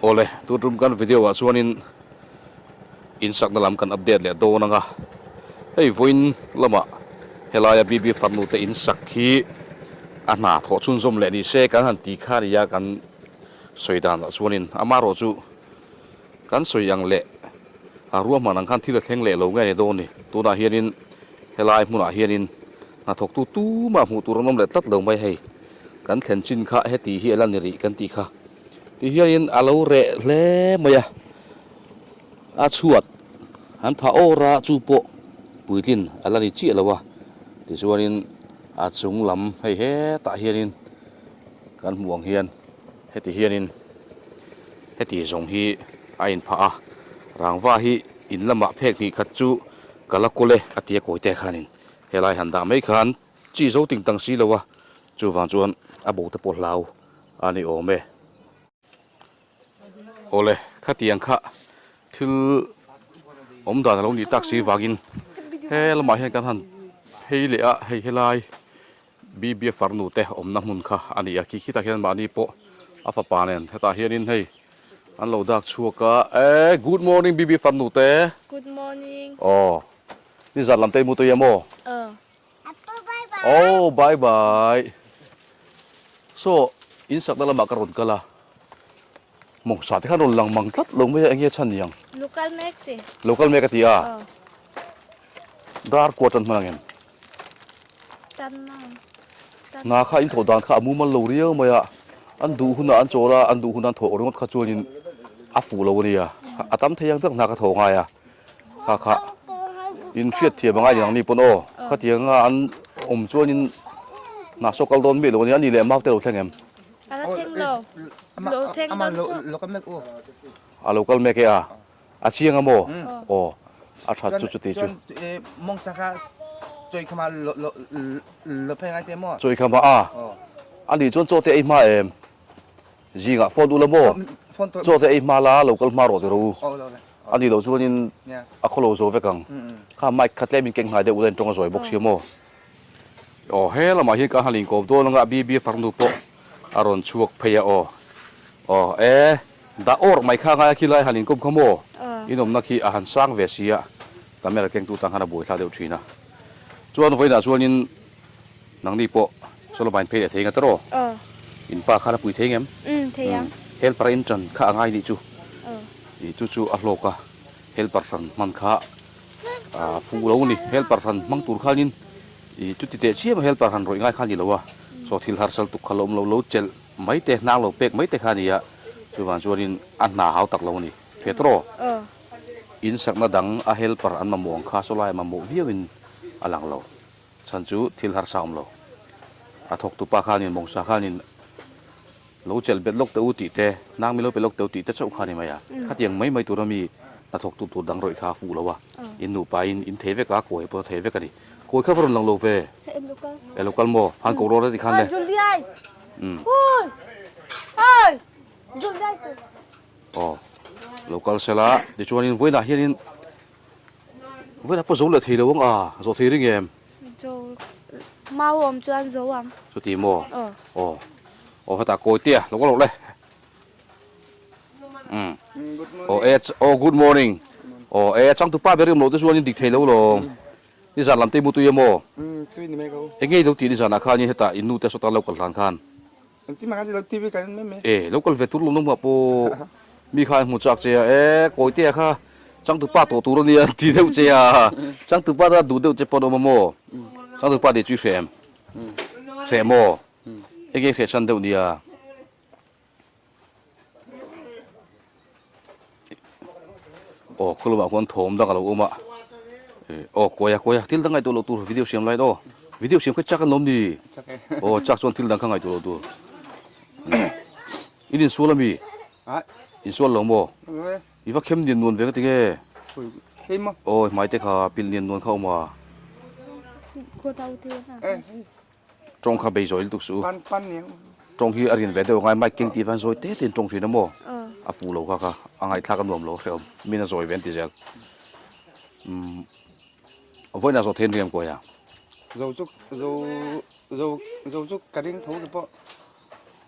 Awle, tun tum kan video ah chuanin in sakna lam kan update leh dawn ang a, hei vawiin lamah helaia BB farnu te in sak hi a hna thawh chhunzawm leh ni se kan han ti kha nia kan sawi dan ah chuanin amaherawh chu kan sawi ang leh a ruahman ang khan thil a thleng leh lo nge ni dawn ni, tunah hianin helai hmunah hianin hnathawktu tumah hmuh tur an awm leh tlat lo mai hei kan thlen chin kha heti hi a la ni rih kan tih kha. Ti hianin a lo reh hle mai a, a chhuat an phah awr a, chu pawh puitlin a la ni chiah lo a, tichuanin a chung lam hei hetah hianin kan hmuh ang hian heti hianin heti zawng hi a inphah a, rangva hi in lamah phek hnih khat chu ka la kawl e a ti a kawi te khanin helai han dah mai khan chi zo ting tang si lo a, chuvang chuan a bo te pawh hlau. A ni awm e. Awle, khatiang kha thil awm dan a lo nih tak si vangin he lamah hian kan han phei leh a, hei helai BBA farnu te awmna hmun kha a ni a, khi khitah hian mahni pawh a fapa nen hetah hianin hei an lo dak chhuak a, e good morning BBA farnu te. Good morning. Aw, nizan lam te i mu tawih em aw? Aw. Oh bye bye so in sakna lamah ka rawn kal a mawngsa te khan rawn lang mang tlat lo mai a enge chhan niang local mek te local mek a ti a dar kuat tan hman ang em tan mang hna kha in thawh dan kha a mumal lo riau mai a an duh hunah an chawl a an duh hunah an thawh ringawt kha chuanin a fuh lo a nia a tam thei ang ber hna ka thawh ngai a. Kha kha in hriat thiam angai ang ni pawn aw khatiang a an awm chuan in hna saw kal dawn miah lo ania ani leh mau te lo thleng em a lo kal mek e a a chiang a maw aw a that chu chuti chu chawi khama a ani chuan chaw te ei hma em Zingah phone ula maw? Chaw te ei hma la, lo kal hma rawh ti rawh u. A nih loh chuanin a khaw lo zo vek ang. Kha mic kha tlem in keng hnai deuh ula in tawng a zawi bawk sia maw? Aw he lamah hian ka han inkawm dawn anga BB farnu pawh a rawn chhuak phei a aw. Aw e dah awr mai kha ngai a khilai han inkawm kha maw? In awmna khi a han sang ve sia camera kengtu tan khan a buaithla deuh thin a. Chuan vawiinah chuanin Nangni pawh Solomon phei leh thei nga tawh aw? In pa khan a pui thei ngem? Umm thei ang. Helper a in tan kha a ngai nih chu. Ih chu chu a hlawk a, helper hran hman kha a fuh lo a ni. Helper hran hmang tur khanin ih chuti teh chiam a helper han rawih ngai kha a ni lo a. Saw thil harsal tuk kha lo awm lo lo chelh mai te, hnang lo pek mai te kha a ni a. Chuvang chuanin a hna hau tak lo a ni. Hre tawh aw? In sakna dang a helper an mamawh ang kha saw lai a mamawh viauin a lang lo. Chhan chu thil harsa awm lo. A thawktu pa khanin mawngsa khanin lo chelh bet lawk teh u tih te, nang mi lo pe lawk teh u tih te chauh kha a ni mai a. Khatiang mai mai tura mi hnathawktu tur dang rawih kha a fuh lo a. In nupa in in thei vek a, kawi pawh a thei vek a ni. Kawi kha va rawn lang lo ve. E lo kal maw? Han ko rawh ti khan le. Aw, lo kal sela tichuanin vawiinah hianin Vawiinah pawh zo leh thei lo ang a, zawh thei ring em? Zo, mau awm chuan zo ang. Chuti maw? Aw. Aw, aw hetah kawi te a, lo ka loh le. Umm. Aw e, aw good morning. Aw e, changtupa ber i awm loh te chuan in dik thei lo lawm. Nizan lam te i mu tui em aw? Umm, tui ni mai ka u. Enge i lo tih nizanah khan in hetah in nu te sawta lo kal hlan khan? Engtin mah khan lo TV kan en mai mai. E lo kal ve tur lawm lawm pawh mi kha hmu chak che a e Kawitea kha changtupa tawh tur a nia ti deuh che a changtupa ta duh deuh che pawn awm a maw changtupa tih chu i hreh em hreh maw enge hreh chhan deuh nia. Aw khaw lamah khuan thawm dang a lo awm a aw kawi a kawi a thil dang ngaihtuah loh tur video siam lai aw video siam kha chak an lawm ni aw chak chuan thil dang kha ngaihtuah loh tur in insual ami insual lo maw i va khem nian nuan ve ka ti nge aw hmai te kha pilh nian nuan kha awm a Tawng kha bei zawi lutuk suh u. Tawng hi a rin ve deuh angai mic keng tih van zawi te te in tawng thin a maw? A fuh lo kha kha a ngaihthlak a nuam lo hrehawm min a zawi ve an ti zel. Umm vawiinah zawh thein riam kuai a. Zo chu zo zo zo chu ka ring tho te pawh.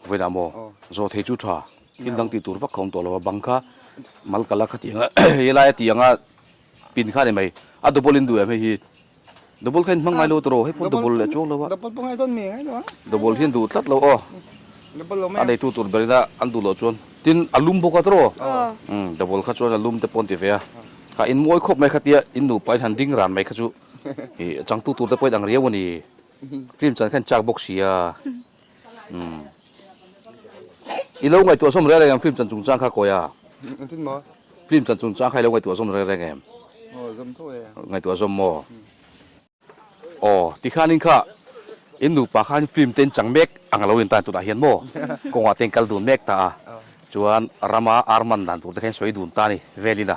Vawiinah maw? Zawh thei chu tha. Thil dang tih tur vak kha awm tawh lo a, bang kha mal kala kha tiang a helai a tiang a pin kha a ni mai. A double in duh em hei hi? Double kha in hmang ngai lo tawh rawh, hei pawh double leh chuang lo a. Double pawh ngai dawn mi ngai lo a. Double hian duh tlat lo aw. Double lo mai A ang. neitu tur ber ina an duh loh chuan tin a lum bawk a tawh rawh. Umm double kha chuan a lum te pawh an ti ve a. Kha in mawi khawp mai kha tia in nupa in han ding ran mai kha chu ih changtu tur te pawh in ang riau a ni. Film chan kha in chak bawk sia. Umm. I lo ngaihtuah zawm reng reng em film chan chungchang kha kawi a? Engtin maw? Film chan chungchang kha i lo ngaihtuah zawm reng reng em? Aw zawm tho e. Ngaihtuah zawm maw? Aw tikhanin kha in nupa khan film te in chang mek ang alo in tan tunah hian maw? Kawngah te in kal dun mek ta a. Chuan rama ar man dan tur te kha in sawi dun ta a ni velin a.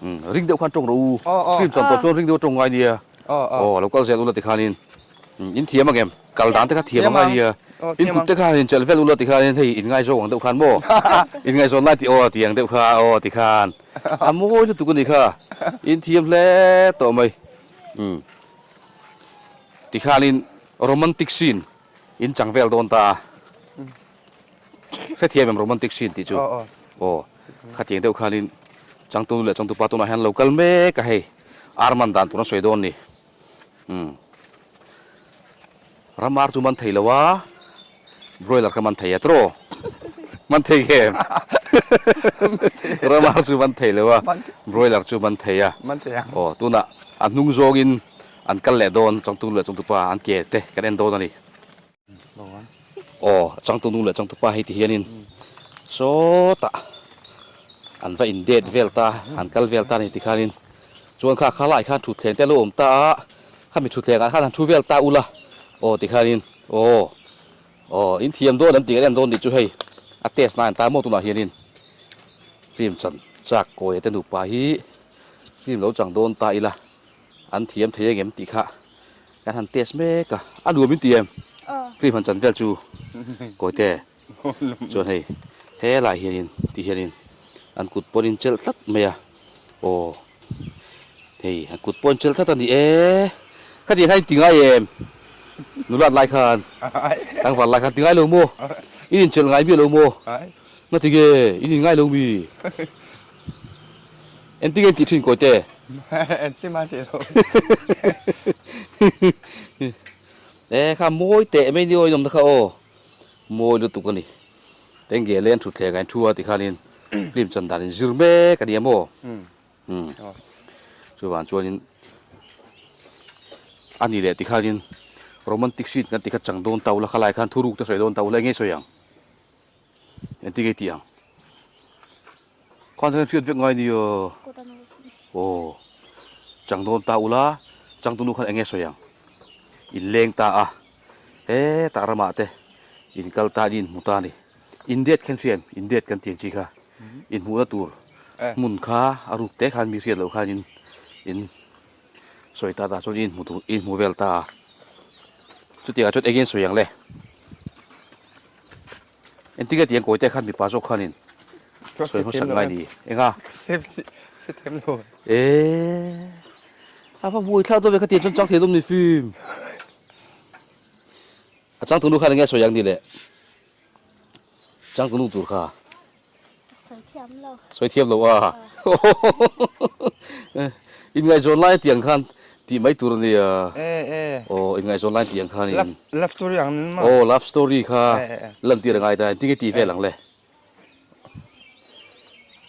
Umm ring deuh khan tawng rawh u. Film chan tawh chuan ring deuh a tawng ngai nia. Aw lo kal zel ula tikhanin in thiam ang em? Kal dan te kha thiam ang a nia. In kut te kha in chelh vel ula tikhan hei in ngaizawng ang deuh khan maw? In ngaihzawn lai tih aw ti ang deuh kha aw tikhan a mawi lutuk a ni kha. In thiam hle tawh mai. Umm tikhanin romantic scene in chang vel dawn ta a. Hrethiam em romantic scene tih chu? Aw khatiang deuh khanin changtunu leh changtupa tunah hian lo kal mek a hei. Arman dan tur an sawi dawn ni. Umm. Ramar chu man thei lo a, broiler kha man thei a tiraw? Man thei nge? Ramar chu man thei lo a, broiler chu man thei a. Aw, tunah a hnung zawngin an kal leh dawn, changtunu leh changtupa an ke te kan en dawn a ni. Aw, changtunu leh changtupa hei ti hianin sawtah an va in date vel ta, an kal vel ta a ni tikhanin chuan kha khalai khan thutthleng te a lo awm ta a, khami thutthleng ah khan han thu vel ta ula aw tikhanin aw aw in thiam dawn em tih kan en dawn tih chu hei a test na an ta maw tunah hianin film chan chak kawia te nupa hi film lo chang dawn ta ila. An thiam thei engem tih kha kan han test mek a, a nuam in ti em? Film han chan vel chu kawite chuan hei helai hianin ti hianin an kut pawn in chelh tlat mai a, aw hei an kut pawn chelh tlat a ni e, khatiang khan in ti ngai em? Nulat lai khan tlangval lai khan ti ngai lo maw? In inchelh ngai miah lo maw? Ngatinge in in ngai lo mi? Engtin nge in tih thin kawite? Engtin mah tih lo. E kha mawi teh mai ni aw in awmna kha aw. Mawi lutuk a ni. Tengge leng thutthleng ah in thu a tikhanin film chan dan in zir mek a ni a maw? Umm. Chuvang chuanin a ni leh tikhanin romantic scene kan ti kha chang dawn ta ula khalai khan thuruk te sawi dawn ta ula eng nge sawi ang? Engtin nge tih ang? Khan hian hriat vek ngai nia. Aw. Chang dawn ta ula, changtunu khan enge sawi ang? In leng ta a. Hetah ramah te in kal ta in inhmu ta a ni. In date khan hria em? In date kan tih ang chi kha. Inhmuhna tur hmun kha a ruk te khan mi hriat loh khan in in sawi ta ta chuan in inhmu duh in hmu vel ta a. Chutiangah chuan enge in sawi ang le? Engtin nge tiang kawite khan mipa zawk khanin sawi hmasak ngai ni? Enga? Eee a va buai thlak dawn ve kha tiang chuan chang thei dawn ni fim. A changtunu khan enge sawi ang ni le? Changtunu tur kha. Sawi thiam lo. Sawi thiam lo a. Inngaihzawn lai tiang khan tih mai tur a nia. Eh eh. Aw inngaihzawn lai tiang khan in. Love love story ang nen maw? Aw love story kha lantir a ngai ta engtin nge tih vel ang le.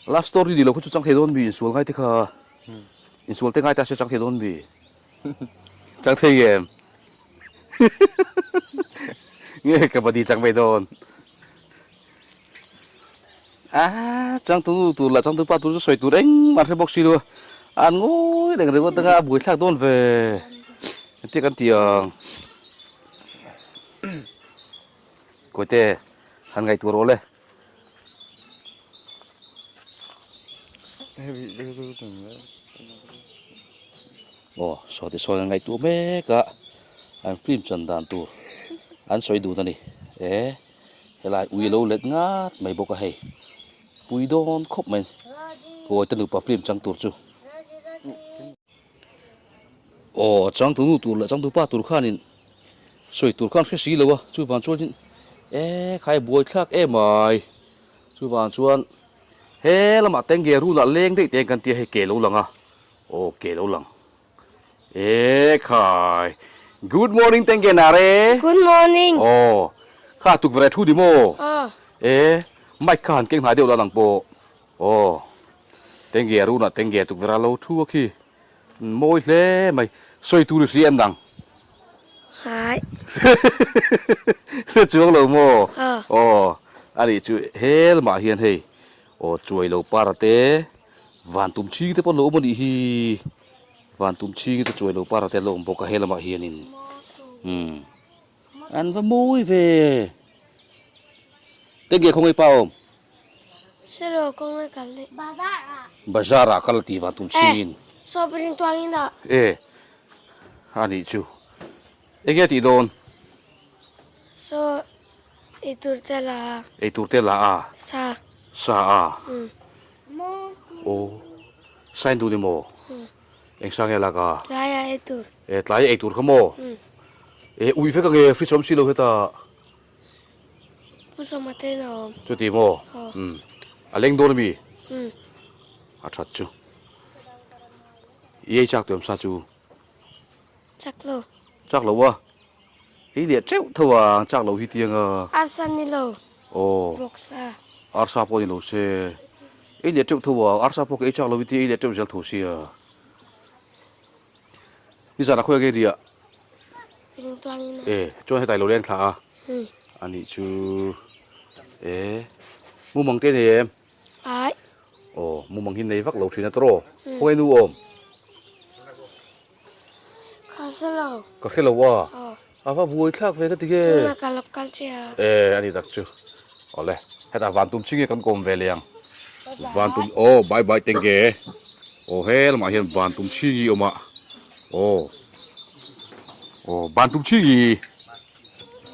Love story ni lo kha chu chang thei dawn mi insual ngai te kha. Insual te ngai ta se chang thei dawn mi. Chang thei em? Nge kabaddi chang mai dawn. A changtunu tur lah changtupa tur chu sawi tur engmah an hre bawk si lo a, an ngawi reng ringawt anga a buaithlak dawn ve engtia kan ti ang Kawite han ngaihtuah rawh le. Aw saw te sawn an ngaihtuah mek a an film chan dan tur an sawi dun a ni e. Helai ui lo let ngat mai bawk a hei. Pui dawn khawp mai. Kawite nupa film chang tur chu. Aw changtunu tur leh changtupa tur khanin sawi tur khan hre si lo a, chuvang chuanin e khai buai thlak em ai. Chuvang chuan he lamah tenge runah leng daih te kan tia hei ke lo lang a, aw ke lo lang. E khai good morning tenge nare. Good morning. Aw kha tukverh a thu ni maw? Aw. E mic kha han keng hnai deuh la lang pawh. Aw tenge runah tenge tukverh a lo thu a khi. Mawi hle mai. Sawi tur i hria em dang? Hai. Hre chuang lo maw? Aw. Aw a nih chu he lamah hian hei aw chuai lo para te van tum chhing te pawh lo awm a nih hi. Van tum chhing te chuai lo para te an lo awm bawk a he lamah hianin umm an va mawi ve. Tenge khawngaih pa awm? Selo kawngai kal leh. Bazar ah. Bazar ah kal tih vang tum chhingin. Eh, saw piring tuangin ah. Eh, a nih chu. Enge tih dawn? Saw eitur te la a. Eitur te la a. Sa. Sa a. Um. Aw, sa in duh ni maw? Um. Eng sa nge lak a? Tlai ah eitur. Eh, tlai ah eitur kha maw? Um. Eh, ui vek ange, fridge awm si lo hetah. Pu Sawma te in a awm. Chuti maw? Aw. Umm. A leng dawn ami? Umm. A that chu. I ei chak tuam sa chu? Chak lo. Chak lo a? Ei leh teuh tho a, chak lo hi tiang a. Arsa ni lo. Aw. Vawksa. Arsa pawh ni lo se. Ei leh teuh tho a, arsa pawh ka ei chak lo hi tia ei leh teuh zel tho sia. Nizan a khawi a ngei riah. E chuan hetai lo leng thla a. A nih chu e mumang te nei em? Ai. Aw mumang hi nei vak lo thin a tawrh aw. Khawnge nu awm? Ka hre lo. Ka hre lo a. A va buai thlak ve ka ti nge. Tunah ka lo kal che a. E a ni tak chu. Awle hetah van tum chi nge kan kawm ve leh ang. Van tum aw bye bye tenge. Aw he lamah hian van tum chi nge awm a. Aw aw ban tum ching i.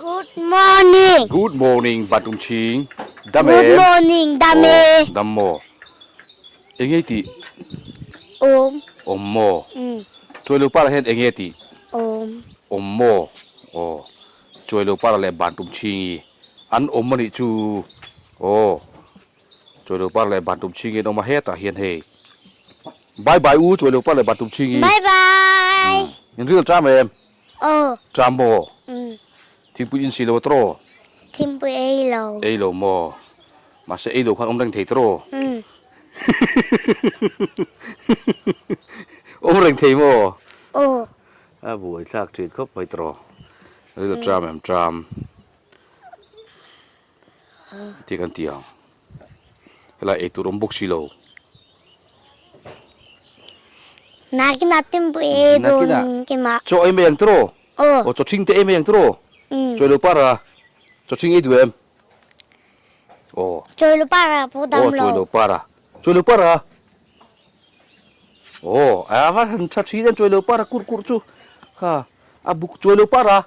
Good morning. Good morning ban tum ching. Dam em? Good morning dam e. Aw dam maw? Enge i tih? Awm. Awm maw? Umm. Chuailo parah hian enge tih? Awm. Awm maw? Aw chuailo parah leh ban tum ching i an awm anih chu. Aw. Chuailo par leh bantum chhingin awm a hetah hian hei Bye bye u chuailo par leh bantum chhingi Bye bye In ril tram em? Aw Tram maw? Umm Thingpui in si lo a tawraw? Thingpui ei lo Ei lo maw? Mahse ei lo khan awm reng thei tawraw? Umm Awm reng thei maw? Aw A buai thlak thin khawp mai tawraw? Ril tram em tram. Tih kan ti ang helai ei tur awm bawk si lo. Nakinah timpui ei dawn kima. Chaw ei mai ang tiraw? Aw. Aw chaw thing te ei mai ang tiraw? Umm. Chawi lo para chaw thing ei duh em? Aw. Chawi lo para pawh dam lo. Aw chawi lo para. Chawi lo para. Aw a va han tha thin em chawi lo para kurh kurh chu kha a buk chawi lo para.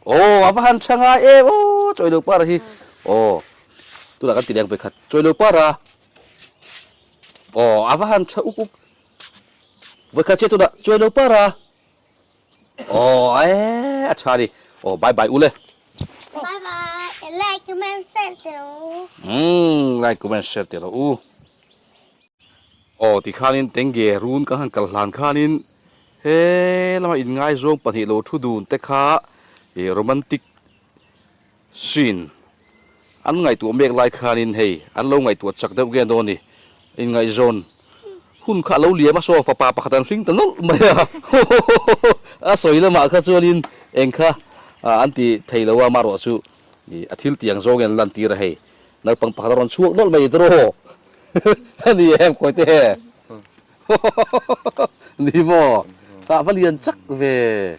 Aw a va han tha ngai em aw chawi lo para hi aw tunah kan ti leng vekhat chawi lo para aw a va han tha uk uk vekhat che tunah chawi lo para aw e a tha ni aw bye bye ule bye bye like comment share te rawh u umm like comment share te rawh u Aw tikhanin tenge run kan han kal hlan khanin he lama inngaizawng pahnih lo thu dun te kha ih romantic scene an ngaihtuah mek lai khanin hei an lo ngaihtuah chak deuh nge dawn ni inngaihzawn hun kha a lo liam a saw fapa pakhat an hring ta nawlh mai a a sawi lamah kha chuanin eng kha an ti thei lo a amaherawh chu ih a thil tiang zawngin an lantir a hei. Naupang pakhat a rawn chhuak nawlh mai tiraw? A ni em kawi te he? Ni maw? Tah va lian chak ve.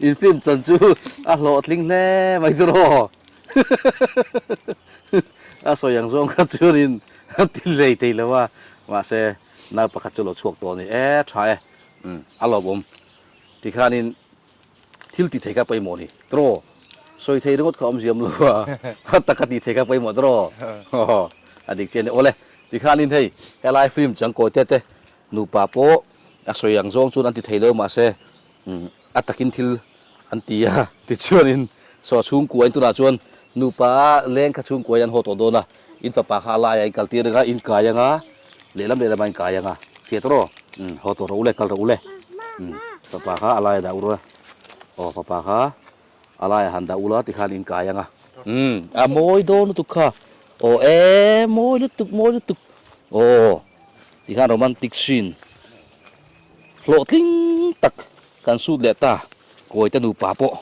In film chan chu a hlawhtling hle mai tiraw? A sawi ang zawng kha chuanin a ti lei thei lo a, mahse nau pakhat chu a lo chhuak tawh a ni. E tha e, a lawmawm tikhanin Thil ti thei kha pawimawh ni tiraw? Sawi thei ringawt kha awmziam lo a, a taka ti thei kha pawimawh tiraw? A dik chian e. Awle, tikhanin hei helai film changkawi te te nupa pawh a sawi ang zawng chuan an ti thei lo mahse a takin thil an ti a, tichuanin saw chhungkua in tunah chuan Nupa leng kha chhungkua hian haw tawh dawn a, in fapa kha a laiah in kaltir anga, in kai anga, lehlam lehlamah in kai anga. Hriat rawh, umm haw tawh rawh u le, kal rawh u le. Umm fapa kha a laiah dah u rawh a, aw fapa kha a laiah han dah u la tikhan in kai anga. Umm a mawi dawn lutuk kha, aw e mawi lutuk mawi lutuk, aw tikhan romantic scene hlawhtling tak kan shoot leh ta, kawite nupa pawh.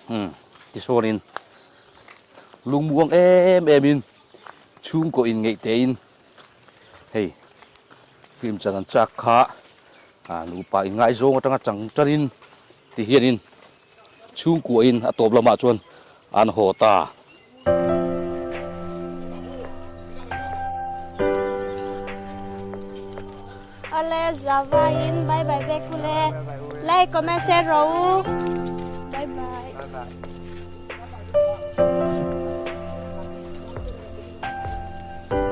Umm tichuanin lungmuang em em in chhungkaw in ngeih te in hei film chan an chak kha ah nupa in ngaizawng atanga chang tan in ti hian in chhungkua in a tawp lamah chuan an haw ta. Awle Zava in bye bye vek ule like comment share rawh u.